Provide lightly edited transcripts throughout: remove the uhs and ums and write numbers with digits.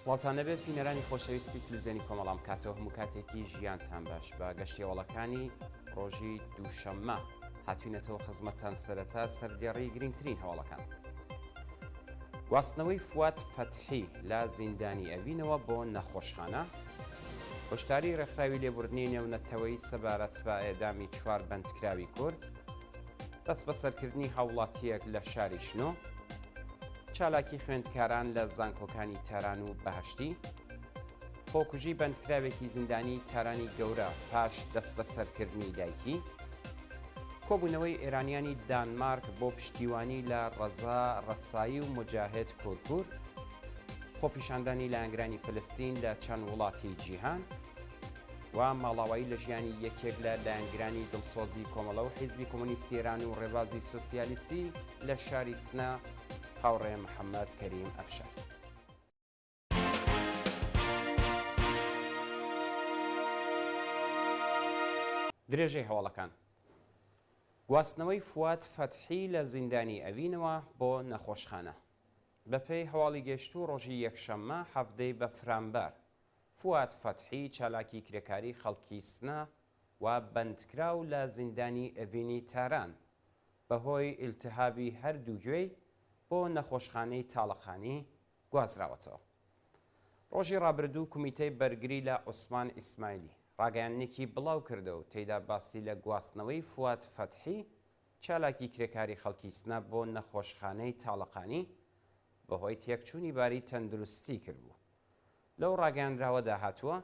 سڵاوتان لەبێت بینەرانی خۆشەویستی تلویزیۆنی کۆمەڵام کاتەوە هەموو کاتێکی ژیانتان باش بە گەشتی هەواڵەکانی ڕۆژی دووشەممە هاتوینەتەوە خزمەتتان سەرەتا سەردێڕی گرنگترین هەواڵەکان. گواستنەوەی فواد فەتحی لە زیندانی ئەوینەوە بۆ نەخۆشخانە، هۆشداری ڕێکخراوی لێبوردنی نێونەتەوەیی سەبارەت بە ئێدامی چوار بەندکراوی کورد، دەستبەسەرکردنی هاوڵاتییەک لە شاری شنۆ، چالاکی خوێندکاران لە زانکۆکانی تاران و بەهەشتی، خۆکوژی بەندکراوێکی زیندانی تارانی گەورە پاش دەستبەسەرکردنی دایکی، کۆبوونەوەی ئێرانیانی دانمارک بۆ پشتیوانی لە ڕەزا ڕەسایی و موجاهد کورکور، خۆپیشاندانی لایەنگرانی فلستین لە چەند وڵاتی جیهان و ماڵاوایی لە ژیانی یەکێک لە لایەنگرانی دڵسۆزی کۆمەڵە و حیزبی کۆمۆنیستی ئێران و ڕێبازی سۆسیالیستی لە شاری سنە هاوڕێ محەممەد کەریم ئەفشار. درێژەی هەواڵەکان. گواستنەوەی فواد فەتحی لە زیندانی ئەوینەوە بۆ نەخۆشخانە. بەپێی هەواڵی گەیشتوو ڕۆژی یەکشەممە حەڤدەی بەفرانبار، فواد فەتحی چالاکی کرێکاری خەڵکی سنە و بەندکراو لە زیندانی ئەڤینی تاران، بەهۆی ئیلتهابی هەردوو گوێی بۆ نەخۆشخانەی تاڵەقانی گوازراوەتەوە. ڕۆژی ڕابردوو کومیتەی بەرگری لە عوسمان ئیسمایلی ڕاگەیاندنێکی بڵاو کردەوە و تێیدا باسی لە گواستنەوەی فواد فەتحی چالاکی کرێکاری خەڵکی سنە بۆ نەخۆشخانەی تاڵەقانی بەهۆی تێکچوونی باری تەندروستی کردبوو. لەو ڕاگەیاندراوەدا هاتووە،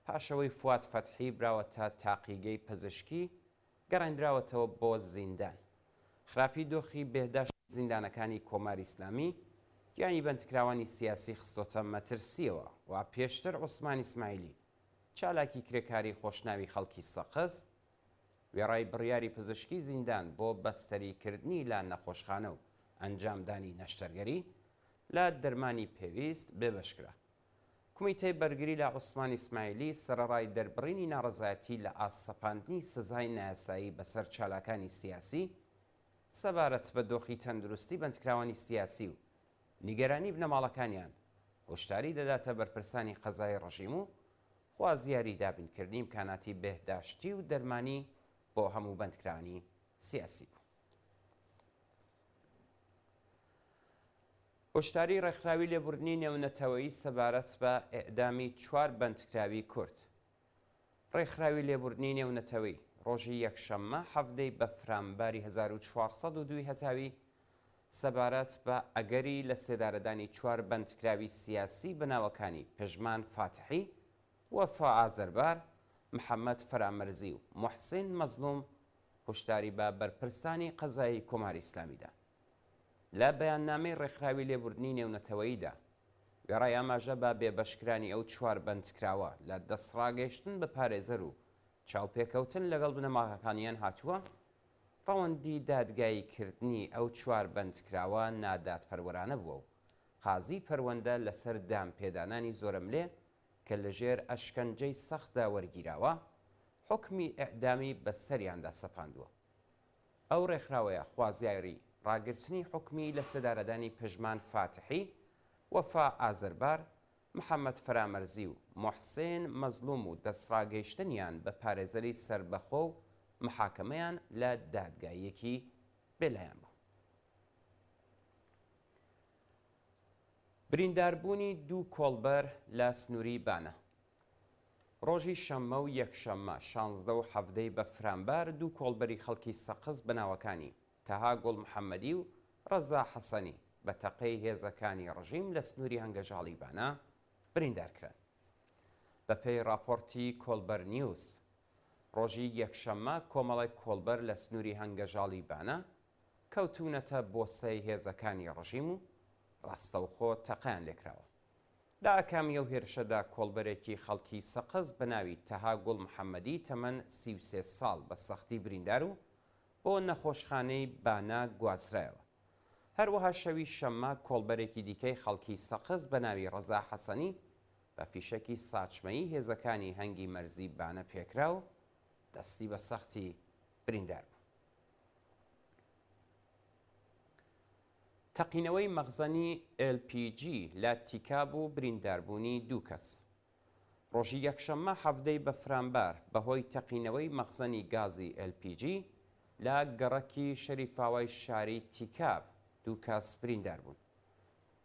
پاش ئەوەی فواد فەتحی براوەتە تاقیگەی پزیشکی، گەڕێندراوەتەوە بۆ زیندان. خراپی دۆخی بێهداشتی زیندانەکانی کۆماری ئیسلامی گیانی بەندکراوانی سیاسی خستۆتە مەترسییەوە و پێشتر عوسمان ئیسماعیلی چالاکی کرێکاری خۆشناوی خەڵکی سەقز وێڕای بڕیاری پزیشکی زیندان بۆ بەستەری کردنی لە نەخۆشخانە و ئەنجامدانی نەشتەرگەری لە دەرمانی پێویست بێبەش کرا. کومیتەی بەرگری لە عوسمان ئیسماعیلی سەرەڕای دەربڕینی ناڕەزایەتی لە ئاست سەپاندنی سزای نایاسایی بەسەر چالاکانی سیاسی، سەبارەت بە دۆخی تەندروستی بەندکراوانی سیاسی و نیگەرانی بنەماڵەکانیان، هۆشداری دەداتە بەرپرسانی قەزایی ڕژیم و خوازیاری دابینکردنی ئیمکاناتی بێهداشتی و دەرمانی بۆ هەموو بەندکراوانی سیاسی بوو. هۆشداری ڕێکخراوی لێبوردنی نێونەتەوەیی سەبارەت بە ئێعدامی چوار بەندکراوی کورد. ڕێکخراوی لێبوردنی نێونەتەوەی ڕۆژی یەکشەممە حەڤدەی بەفرانباری 1402 ی هەتاوی سەبارەت بە ئەگەری لە سێدارەدانی چوار بەندکراوی سیاسی بە ناوەکانی پژمان فاتحی، وەفا ئازەربار، محەمەد فەرامەرزی و موحسین مەزڵوم هوشداری بە بەرپرسانی قەزایی کۆماری ئیسلامی دا. لە بەیاننامەی ڕێکخراوی لێبوردنی نێونەتەوەییدا، وێڕای ئاماژە بە بێبەشکرانی ئەو چوار بەندکراوە لە دەستڕاگەیشتن بە پارێزەر و چاوپێکەوتن لەگەڵ بنەماڵەکانیان هاتووە، ڕەوەندی دادگاییکردنی ئەو چوار بەندکراوە نادادپەروەرانە بووە و قازیی پەروەندە لەسەر دانپێدانانی زۆرەملێ کە لەژێر ئەشکەنجەی سەختدا وەرگیراوە، حوکمی ئێعدامی بەسەریاندا سەپاندووە. ئەو ڕێکخراوەیە خوازیاری ڕاگرتنی حوکمی لەسێدارەدانی پژمان فاتحی، وەفا ئازەربار، محەمەد فەرامەرزی و موحسین مەزڵوم و دەستڕاگەیشتنیان بە پارێزەری سەربەخۆ و محاکەمەیان لە دادگاییەکی بێلایەن بوو. برینداربوونی دوو کۆڵبەر لە سنووری بانە. ڕۆژی شەممە و یەکشەممە شانزدە و حەڤدەی بەفرانبار دوو کۆڵبەری خەڵکی سەقز بە ناوەکانی، تەها گوڵ محەممەدی و ڕەزا حەسەنی، بە تەقەی هێزەکانی ڕژیم لە سنووری هەنگەژاڵی بانە بریندار کران. بە پێی ڕاپۆڕتی کۆڵبەر نیوز، ڕۆژی یەکشەممە کۆمەڵێک کۆڵبەر لە سنووری هەنگەژاڵی بانە کەوتوونەتە بۆسەی هێزەکانی ڕژیم و ڕاستەوخۆ تەقەیان لێکراوە. لە ئاکامی ئەو هێرشەدا کۆڵبەرێکی خەڵکی سەقز بە ناوی تەها گوڵ محەممەدی تەمەن 33 ساڵ بە سەختی بریندار و بۆ نەخۆشخانەی بانە گوازرایەوە. هەروەها شەوی شەممە کۆڵبەرێکی دیکەی خەڵکی سەقز بە ناوی ڕەزا حەسەنی بە فیشەکی ساچمەیی هێزەکانی هەنگی مەرزی بانە پێکرا و دەستی بە سەختی بریندار بوو. تەقینەوەی مەخزەنی LPG لە تیکاب و برینداربوونی دوو کەس. ڕۆژی یەکشەممە حەڤدەی بەفرانبار بەهۆی تەقینەوەی مەخزەنی گازی LPG لە گەڕەکی شەریفاوای شاری تیکاب دوو کەس بریندار بوون.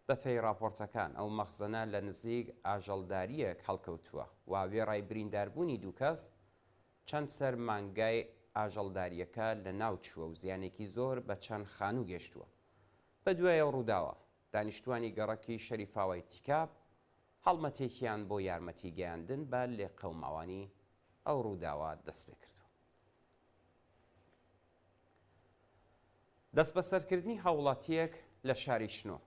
بەپێی ڕاپۆرتەکان ئەو مەخزەنە لە نزیک ئاژەڵدارییەک هەڵکەوتووە و وێڕای برینداربوونی دوو کەس، چەند سەر مانگای ئاژەڵدارییەکە لەناوچووە و زیانێکی زۆر بە چەند خانوو گەیشتووە. بەدوای ئەو ڕووداوە، دانیشتووانی گەڕەکی شەریفاوای تیکاب هەڵمەتێکیان بۆ یارمەتی گەیاندن بە لێقەوماوانی ئەو ڕووداوە دەستپێکردووە. دەستبەسەرکردنی هاووڵاتییەک لە شاری شنۆ.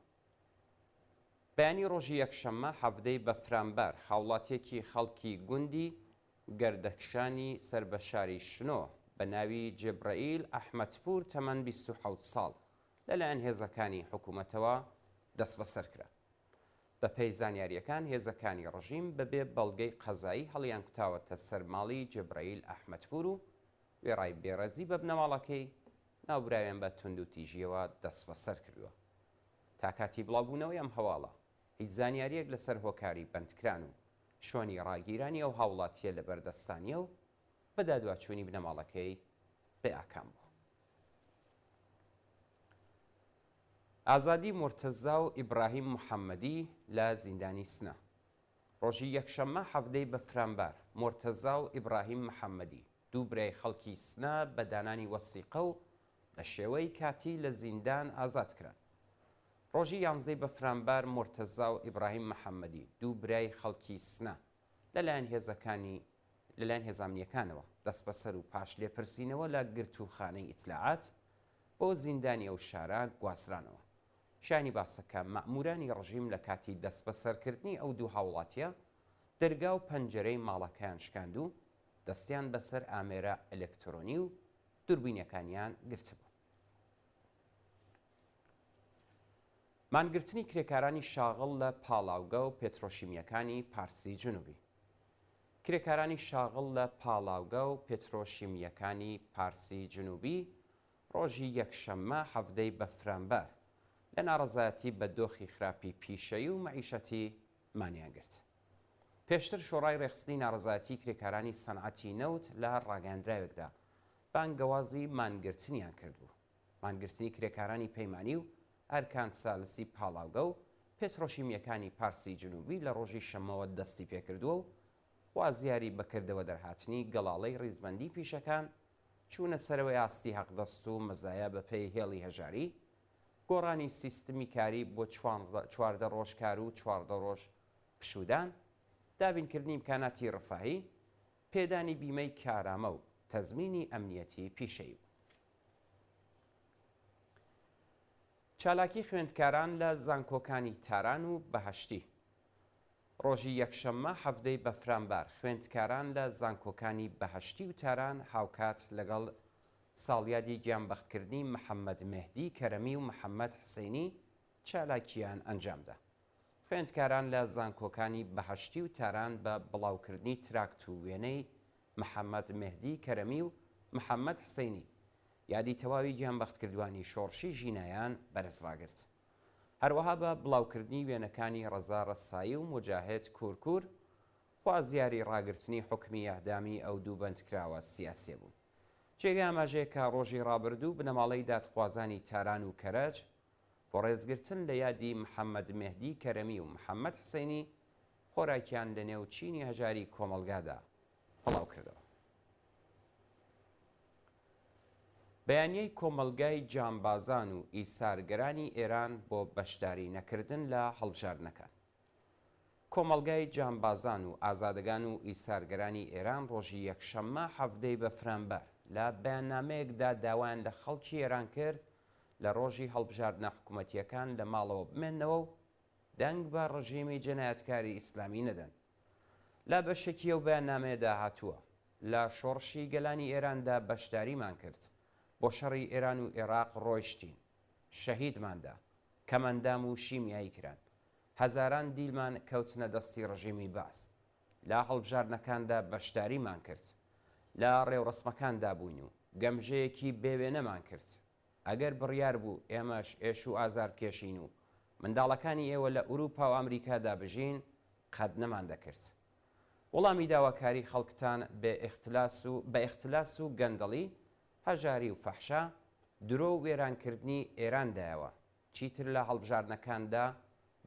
بەیانی ڕۆژی یەکشەممە حەڤدەی بەفرانبار هاوڵاتییەکی خەڵکی گوندی گردەکشانی سەر بە شاری شنۆ بە ناوی جبرەئیل ئەحمەدپوور تەمەن 27 ساڵ لەلایەن هێزەکانی حکوومەتەوە دەستبەسەر کرا. بەپێی زانیارییەکان هێزەکانی ڕژیم بەبێ بەڵگەی قەزایی هەڵیانکوتاوەتە سەر ماڵی جبرەئیل ئەحمەدپوور و وێڕای بێڕێزی بە بنەماڵەکەی، ناوبراویان بە توندوتیژییەوە دەستبەسەر کردووە. تا کاتی بڵاوبوونەوەی ئەم هەواڵە، هیچ زانیارییەک لەسەر هۆکاری بەندکران و شوێنی ڕاگیرانی ئەو هاوڵاتییە لەبەردەستا نییە و بەدادواچوونی بنەماڵەکەی بێ ئاکام بووە. ئازادی مورتەزا و ئیبراهیم محەممەدی لە زیندانی سنە. ڕۆژی یەکشەممە حەڤدەی بەفرانبار، مورتەزا و ئیبراهیم محەممەدی، دوو برای خەڵکی سنە بە دانانی وەسیقە و بە شێوەی کاتی لە زیندان ئازاد کران. ڕۆژی یانزدەی بەفرانبار مورتەزا و ئیبراهیم محەممەدی، دوو برای خەڵکی سنە، لەلایەن هێزەکانی لەلایەن هێزە ئەمنییەکانەوە دەستبەسەر و پاش لێپرسینەوە لە گرتووخانەی ئیتلاعات بۆ زیندانی ئەو شارە گوازرانەوە. شایانی باسە کە مەئموورانی ڕژیم لە کاتی دەستبەسەرکردنی ئەو دوو هاووڵاتییە دەرگا و پەنجەرەی ماڵەکەیان شکاند و دەستیان بەسەر ئامێرە ئەلکترۆنی و دووربینەکانیان گرتبوو. مانگرتنی کرێکارانی شاغڵ لە پاڵاوگە و پێترۆشیمییەکانی پارسی جنوبی. کرێکارانی شاغڵ لە پاڵاوگە و پێترۆشیمییەکانی پارسی جنوبی ڕۆژی یەکشەممە حەڤدەی بەفرانبار لە ناڕەزایەتی بە دۆخی خراپی پیشەیی و مەعیشەتی مانیان گرت. پێشتر شۆڕای ڕێکخستنی ناڕەزایەتیی کرێکارانی سەنعەتی نەوت لە ڕاگەیاندراوێکدا بانگەوازی مانگرتنیان کردبوو. مانگرتنی کرێکارانی پەیمانی و ئەرکان سالسی پاڵاوگە و پێترۆشیمییەکانی پارسی جنوبی لە ڕۆژی شەممەوە دەستی پێکردووە و خوازیاری بەکردەوە دەرهاتنی گەڵاڵەی ڕیزبەندی پیشەکان، چوونە سەرەوەی ئاستی حەقدەست و مەزایا بەپێی هێڵی هەژاری، گۆڕانی سیستمی کاری بۆ 14 ڕۆژ کار و 14 ڕۆژ پشوودان، دابینکردنی ئیمکاناتی ڕفاهی، پێدانی بیمەی کارامە و تەزمینی ئەمنیەتی پیشەیی بوو. چالاکی خوێندکاران لە زانکۆکانی تاران و بەهەشتی. ڕۆژی یەکشەممە حەڤدەی بەفرانبار خوێندکاران لە زانکۆکانی بەهەشتی و تاران هاوکات لەگەڵ ساڵیادی گیانبەختکردنی محەممەد مێهدی کەرەمی و محەممەد حسەینی چالاکییان ئەنجامدا. خوێندکاران لە زانکۆکانی بەهەشتی و تاران بە بڵاوکردنی تراکت و وێنەی محەممەد مێهدی کەرەمی و محەممەد حسەینی یادی تەواوی گیانبەختکردوانی شۆڕشی ژینایان بەرز ڕاگرت. هەروەها بە بڵاوکردنی وێنەکانی ڕەزا ڕەسایی و موجاهد کورکور خوازیاری ڕاگرتنی حوکمی ئێعدامی ئەو دوو بەندکراوە سیاسیە بوون. جێگەی ئاماژەیە کە ڕۆژی ڕابردوو بنەماڵەی دادخوازانی تاران و کەرەج بۆ ڕێزگرتن لە یادی محەممەد مێهدی کەرەمی و محەممەد حسەینی خۆراکیان لە نێو چینی هەژاری کۆمەڵگادا بڵاو کردەوە. بەیانیەی کۆمەڵگای جانبازان و ئیسارگەرانی ئێران بۆ بەشداری نەکردن لە هەڵبژاردنەکان. کۆمەڵگای جانبازان و ئازادەگان و ئیسارگەرانی ئێران ڕۆژی یەکشەممە حەڤدەی بەفرانبار لە بەیاننامەیەکدا داوایان لە خەڵکی ئێران کرد لە ڕۆژی هەڵبژاردنە حکومەتییەکان لە ماڵەوە بمێننەوە و دەنگ بە ڕژیمی جەنایەتکاری ئیسلامی نەدەن. لە بەشێکی ئەو بەیاننامەیەدا هاتووە، لە شۆڕشی گەلانی ئێراندا بەشداریمان کرد، بۆ شەڕی ئێران و ئێراق ڕۆیشتین، شەهیدمان دا، کەمئەندام و شیمیایی کران، هەزاران دیلمان کەوتنە دەستی ڕژیمی بەعس، لە هەڵبژاردنەکاندا بەشداریمان کرد، لە ڕێوڕەسمەکاندا بووین و گەمژەیەکی بێوێنەمان کرد. ئەگەر بڕیار بوو ئێمەش ئێش و ئازار بکێشین و منداڵەکانی ئێوە لە ئورووپا و ئامریکادا بژین، قەت نەماندەکرد. وڵامی داواکاری خەڵکتان بێ ئیختلاس و بە ئیختلاس و گەندەڵی، هەژاری و فەحشا، درۆ و وێرانکردنی ئێران دایەوە. چیتر لە هەڵبژاردنەکاندا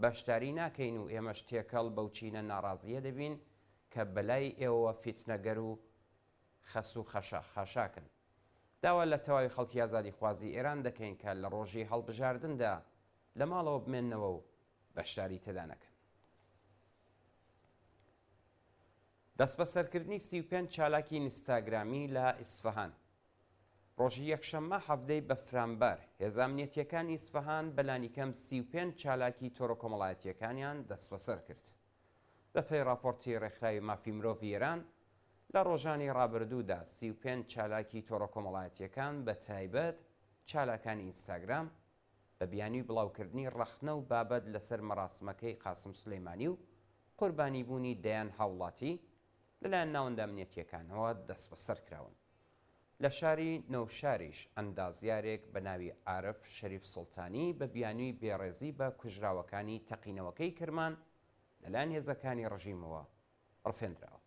بەشداری ناکەین و ئێمەش تێکەڵ بەو چینە ناڕازییە دەبین کە بەلای ئێوەوە فیتنەگەر و خەس و خەشە خاشاکن. داوا لە تەواوی خەڵکی ئازادیخوازی ئێران دەکەین کە لە ڕۆژی هەڵبژاردندا لە ماڵەوە بمێننەوە و بەشداری تێدا نەکەن. دەستبەسەرکردنی 35 چالاکی ئینستاگرامی لە ئیسفەهان. ڕۆژی یەکشەممە حەڤدەی بەفرانبار، هێزە ئەمنیەتییەکانی ئیسفەهان بە لانیکەم 35 چالاکی تۆڕە کۆمەڵایەتییەکانیان دەستبەسەر کرد. بەپێی ڕاپۆرتی ڕێکخراوی مافی مرۆڤی ئێران، لە ڕۆژانی ڕابردوودا 35 چالاکی تۆڕە کۆمەڵایەتییەکان بە تایبەت چالاکانی ئینستاگرام بە بیانووی بڵاوکردنی ڕەخنە و بابەت لەسەر مەراسمەکەی قاسم سولەیمانی و قوربانیبوونی دەیان هاوڵاتی لەلایەن ناوەندە ئەمنیەتییەکانەوە دەستبەسەر کراون. لە شاری نەوشاریش ئەندازیارێک بە ناوی عارف شەریف سوڵتانی بە بیانووی بێڕێزی بە کوژراوەکانی تەقینەوەکەی کرمان لەلایەن هێزەکانی ڕژیمەوە ڕفێندراوە.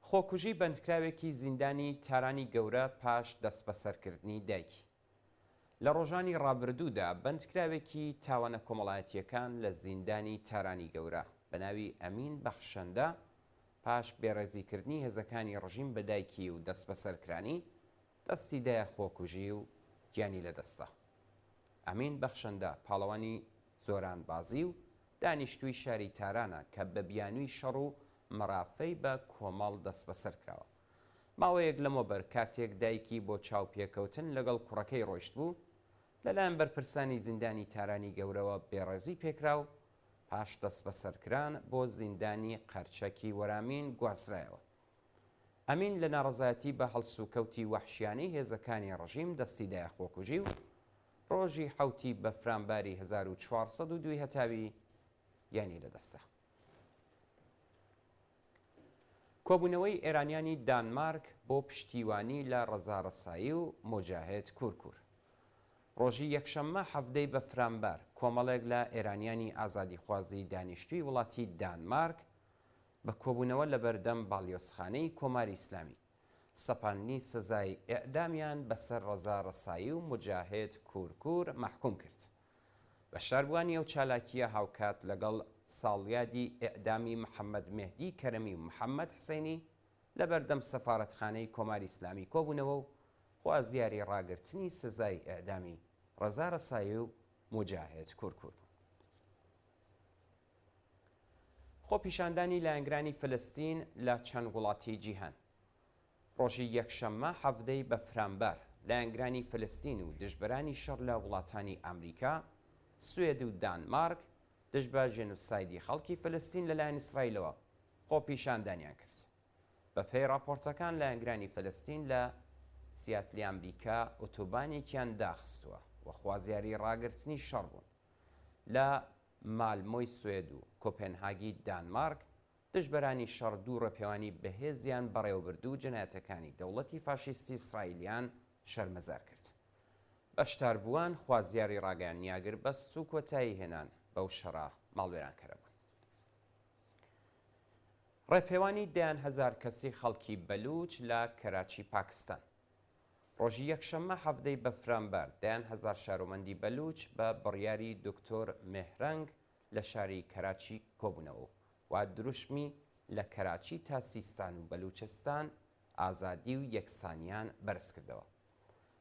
خۆکوژی بەندکراوێکی زیندانی تارانی گەورە پاش دەستبەسەرکردنی دایکی. لە ڕۆژانی ڕابردوودا بەندکراوێکی تاوانە کۆمەڵایەتییەکان لە زیندانی تارانی گەورە بە ناوی ئەمین بەخشەندە پاش بێڕێزیکردنی هێزەکانی ڕژیم بە دایکی و دەستبەسەرکرانی، دەستی دایە خۆکوژی و گیانی لەدەستدا. ئەمین بەخشەندە پاڵەوانی زۆرانبازی و دانیشتووی شاری تارانە کە بە بیانووی شەڕ و مەرافەی بە کۆمەڵ دەستبەسەر کراوە. ماوەیەک لەمەوبەر کاتێک دایکی بۆ چاوپێکەوتن لەگەڵ کوڕەکەی ڕۆیشتبوو، لەلایەن بەرپرسانی زیندانی تارانی گەورەوە بێڕێزی پێکرا و پاش دەستبەسەرکران بۆ زیندانی قەرچەکی وەرامین گوازرایەوە. ئەمین لە ناڕەزایەتی بە هەڵسوکەوتی وەحشیانەی هێزەکانی ڕژیم دەستی دایە خۆکوژی و ڕۆژی حەوتی بەفرانباری 1402 هەتاوی گیانی لەدەستدا. کۆبوونەوەی ئێرانیانی دانمارک بۆ پشتیوانی لە ڕەزا ڕەسایی و موجاهد کورکور. ڕۆژی یەکشەممە حەڤدەی بەفرانبار، کۆمەڵێک لە ئێرانیانی ئازادیخوازی دانیشتووی وڵاتی دانمارک بە کۆبوونەوە لەبەردەم باڵیۆزخانەی کۆماری ئیسلامی، سەپاندنی سزای ئێعدامیان بەسەر ڕەزا ڕەسایی و موجاهد کورکور مەحکووم کرد. بەشداربووانی ئەو چالاکییە هاوکات لەگەڵ ساڵیادی ئێعدامی محەممەد مێهدی کەرەمی و محەممەد حسەینی لە بەردەم سەفارەتخانەی کۆماری ئیسلامی کۆبوونەوە و خوازیاری ڕاگرتنی سزای ئێعدامی ڕەزا ڕەسایی و موجاهد کورکور بوون. خۆپیشاندانی لایەنگرانی فلستین لە چەند وڵاتی جیهان. ڕۆژی یەکشەممە حەڤدەی بەفرانبار، لایەنگرانی فلستین و دژبەرانی شەڕ لە وڵاتانی ئامریکا، سوێد و دانمارک دژ بە ژێنوسایدی خەڵکی فلستین لەلایەن ئیسرائیلەوە خۆپیشاندانیان کرد. بەپێی ڕاپۆرتەکان لایەنگرانی فلستین لە سیاتلی ئامریکا ئۆتۆبانێکیان داخستووە و خوازیاری ڕاگرتنی شەڕ بوون. لە مالمۆی سوێد و کۆپێنهاگی دانمارک، دژبەرانی شەڕ دوو ڕێپێوانی بەهێزیان بەڕێوەبرد و جەنایەتەکانی دەوڵەتی فاشیستی ئیسرائیلیان شەرمەزار کرد. بەشداربووان خوازیاری ڕاگەیاندنی ئاگربەست و کۆتایی هێنان بەو شەڕە ماڵوێرانکەرە بوون. ڕێپێوانی دەیان هەزار کەسی خەڵکی بەلوچ لە کەراچی پاکستان. ڕۆژی یەکشەممە حەڤدەی بەفرانبار، دەیان هەزار شارۆمەندی بەلوچ بە بڕیاری دکتۆر مێهرەنگ لە شاری کەراچی کۆبوونەوە و دروشمی لە کەراچی تا سیستان و بەلوچستان ئازادی و یەکسانیان بەرزکردەوە.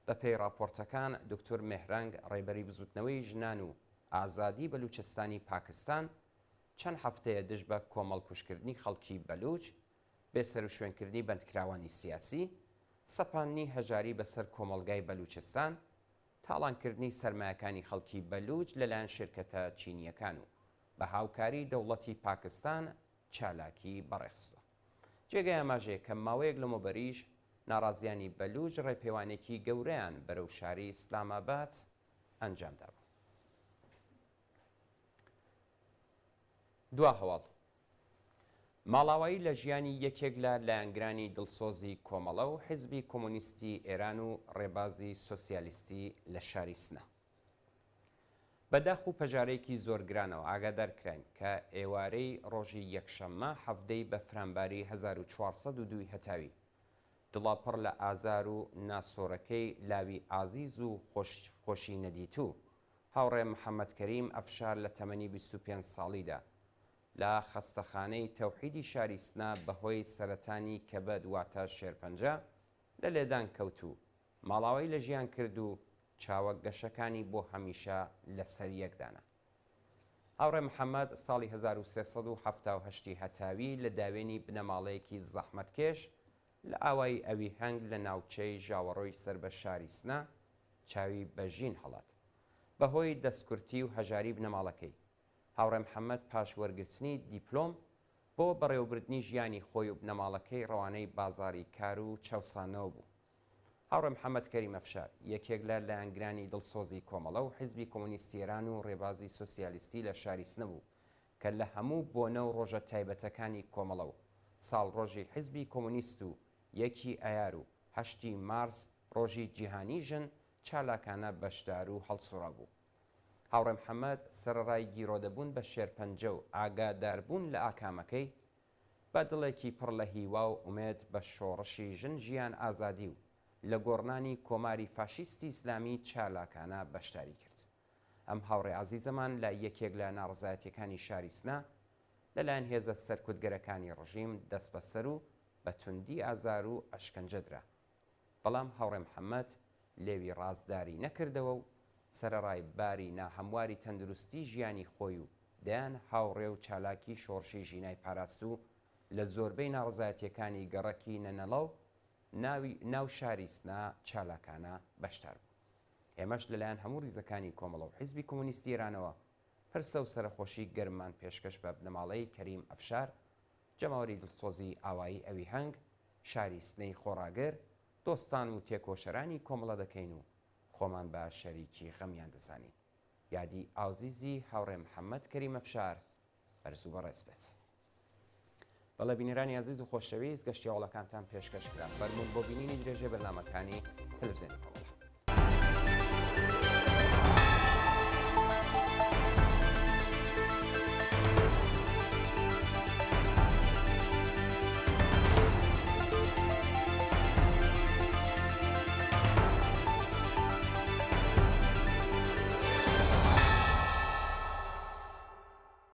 بەپێی ڕاپۆرتەکان، دکتۆر مێهرەنگ ڕێبەری بزووتنەوەی ژنان و ئازادی بەلوچستانی پاکستان چەند هەفتەیە دژ بە کۆمەڵکوژکردنی خەڵکی بەلوچ بێسەروشوێنکردنی بەندکراوانی سیاسی، سەپاندنی هەژاری بەسەر کۆمەڵگای بەلوچستان، تاڵانکردنی سەرمایەکانی خەڵکی بەلوچ لەلایەن شیرکەتە چینییەکان و بە هاوکاری دەوڵەتی پاکستان چالاکی بەڕێخستووە. جێگای ئاماژەیە کە ماوەیەک لەمەوبەریش ناڕازیانی بەلوچ ڕێپێوانێکی گەورەیان بەرەو شاری ئیسلامئاباد ئەنجامدابوو. دوا هەواڵ. ماڵاوایی لە ژیانی یەکێک لە لایەنگرانی دڵسۆزی کۆمەڵە و حیزبی کۆمۆنیستی ئێران و ڕێبازی سۆسیالیستی لە شاری سنە. بە داخ و پەژارەیەکی زۆر گرانەوە ئاگادار کراین کە ئێوارەی ڕۆژی یەکشەممە حەڤدەی بەفرانباری 1402 ی هەتاوی، دڵە پڕ لە ئازار و ناسۆرەکەی لاوی ئازیز و خۆشی نەدیتوو، هاوڕێ محەمەد کەریم ئەفشار لە تەمەنی 25 ساڵیدا لە خەستەخانەی تەوحیدی شاری سنە بەهۆی سەرەتانی کەبەد واتە شێرپەنجە لە لێدان کەوت و ماڵاوایی لە ژیان کرد و چاوە گەشەکانی بۆ هەمیشە لەسەر یەک دانا. هاوڕێ محەمەد ساڵی 1378 ی هەتاوی لە داوێنی بنەماڵەیەکی زەحمەتکێش لە ئاوایی ئەویهەنگ لە ناوچەی ژاوەڕۆی سەر بە شاری سنە چاوی بە ژین هەڵات. بەهۆی دەستکورتی و هەژاری بنەماڵەکەی، هاوڕێ محەمەد پاش وەرگرتنی دیپلۆم بۆ بەڕێوەبردنی ژیانی خۆی و بنەماڵەکەی ڕەوانەی بازاڕی کار و چەوسانەوە بوو. هاوڕێ محەمەد کەریم ئەفشار، یەکێک لە لایەنگرانی دڵسۆزی کۆمەڵە و حیزبی کۆمۆنیستی ئێران و ڕێبازی سۆسیالیستی لە شاری سنە بوو کە لە هەموو بۆنە و ڕۆژە تایبەتەکانی کۆمەڵە و ساڵڕۆژی حیزبی کۆمۆنیست و یەکی ئایار و هەشتی مارس ڕۆژی جیهانی ژن چالاکانە بەشدار و هەڵسوڕاو بوو. هاوڕێ محەمەد سەرەڕای گیرۆدەبوون بە شێرپەنجە و ئاگاداربوون لە ئاکامەکەی، بە دڵێکی پڕ لە هیوا و ئومێد بە شۆڕشی ژن ژیان ئازادی و لە گۆڕنانی کۆماری فاشیستی ئیسلامی چالاکانە بەشداری کرد. ئەم هاوڕێ ئازیزەمان لە یەکێک لە ناڕەزایەتیەکانی شاری سنە لە لایەن هێزە سەرکوتگەرەکانی ڕژیم دەستبەسەر و بە توندی ئازار و ئەشکەنجە درا. بەڵام هاوڕێ محەمەد لێوی ڕازداری نەکردەوە و سەرەڕای باری ناهەمواری تەندروستی ژیانی خۆی و دەیان هاوڕێ و چالاکی شۆڕشی ژینای پاراست و لە زۆربەی ناڕەزایەتیەکانی گەڕەکی نەنەڵە و ناوی ناو شاری سنە چالاکانە بەشدار بوو. ئێمەش لەلایەن هەموو ڕیزەکانی کۆمەڵە و حیزبی کۆمۆنیستی ئێرانەوە پرسە و سەرەخۆشی گەرممان پێشکەش بە بنەماڵەی کەریم ئەفشار، جەماوەری دڵسۆزی ئاوایی ئەویهەنگ، شاری سنەی خۆڕاگر، دۆستان و تێکۆشەرانی کۆمەڵە دەکەین و خۆمان بە شەریکی غەمیان دەزانین. یادی ئازیزی هاوڕێ محەممەد کەریم ئەفشار بەرز و بەڕێز بێت. بەڵێ بینەرانی ئازیز و خۆشەویست گەشتی هەواڵەکانتان پێشکەش کرا. فەرموون بۆ بینینی درێژەی بەرنامەکانی تەلەفزیۆنی کۆمەڵە.